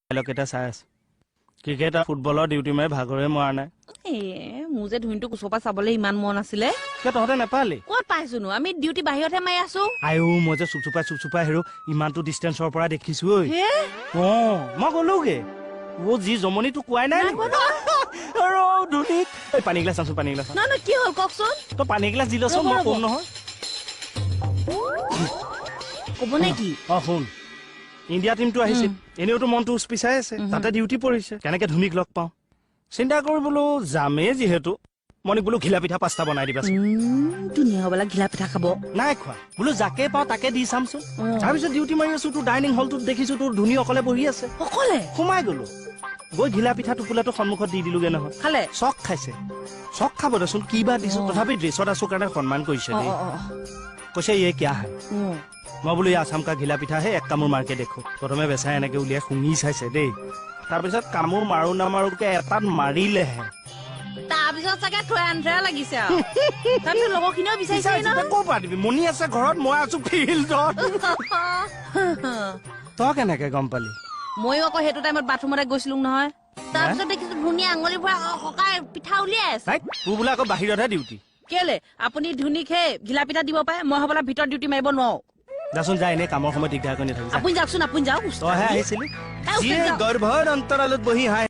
কেইটা চাই আছে। ক্ৰিকেট আৰু ফুটবলৰ ডিউটি মাৰি ভাগৰে মৰা নাই। এ মোৰ যে ধুনীটোক ওচৰৰ পৰা চাবলৈ ইমান মন আছিলে। কিয় তহঁতে নেপালি? ক'ত পাইছোনো, আমি ডিউটি বাহিৰতহে মাৰি আছো। আয়ো, মই যে চুপচুপাই চুপচুপাই হেৰো ইমানটো ডিষ্টেঞ্চৰ পৰা দেখিছো ঐ। অ, মই গ'লোগে। অ, যি জমনি তোক কোৱাই নাই আৰু ধুনীক। এই পানী গিলাচ আনচোন, পানী গিলাচ। নহয় নহয়, কি হ'ল কওকচোন। তই পানী গিলাচ দি লচোন, মই ক'ম নহয়। ক'ব নে কি? অ শুন, ইণ্ডিয়া টিমটো আহিছিল, এনেওতো মনটো উচপিচাই আছে, তাতে ডিউটি পৰিছে, কেনেকে ধুনীক লগ পাওঁ চিন্তা কৰি বোলো যামেই যিহেতু, মনিক বোলো ঘিলা পিঠা 5টা বনাই দিবাচোন। ধুনীয়া হ'বলা ঘিলা পিঠা খাব। নাই খোৱা, বোলো যাকে পাওঁ তাকে দি চামচোন। তাৰপিছত ডিউটি মাৰি আছো, তোৰ ডাইনিং হলটোত দেখিছো তোৰ ধুনী অকলে বহি আছে। অকলে? সোমাই গলো, গৈ ঘিলা পিঠা টোপোলাটো সন্মুখত দি দিলোগে নহয়। খালে? চক খাইছে, চক খাব দেচোন, কি বা দিছো, তথাপি ড্ৰেছত আছো কাৰণে সন্মান কৰিছে দেই। কৈছে ये क्या है? মই বোলো আছাম কা ঘিলা পিঠা হে, এক কামোৰ মাৰকে দেখো। প্ৰথমে বেচাই এনেকে উলিয়াই শুঙি চাইছে দেই, তাৰপিছত কামোৰ মাৰো নামাৰোকে এটাত মাৰিলেহে। তাৰপিছত চাগে থৈ আন্ধাৰ লাগিছে আৰু। তাৰপিছত লগৰখিনিও বিচাৰিছে নহয়। ক'ৰ পৰা দিবি, মণি আছে ঘৰত, মই আছো ফিল্ডত। তই কেনেকে গম পালি? ময়ো আকৌ সেইটো টাইমত বাথৰুমতে গৈছিলো নহয়, তাৰপিছত দেখিছো ধুনীয়া আঙুলি ভৰাই ককাই পিঠা উলিয়াই আছে। তোৰ বোলে আকৌ বাহিৰতহে ডিউটি। কেলে আপুনি ধুনীকহে ঘিলা পিঠা দিব পাৰে, মই হ'বলা ভিতৰত ডিউটি মাৰিব নোৱাৰো। যাচোন যা, এনেই কামৰ সময়ত দিগদাৰ কৰি নাথাকিবি। আপুনি যাওকচোন, আপুনি যাওক। তইহে আহিছিলি, গৰ্ভৰ অন্তৰালত বহি হাই।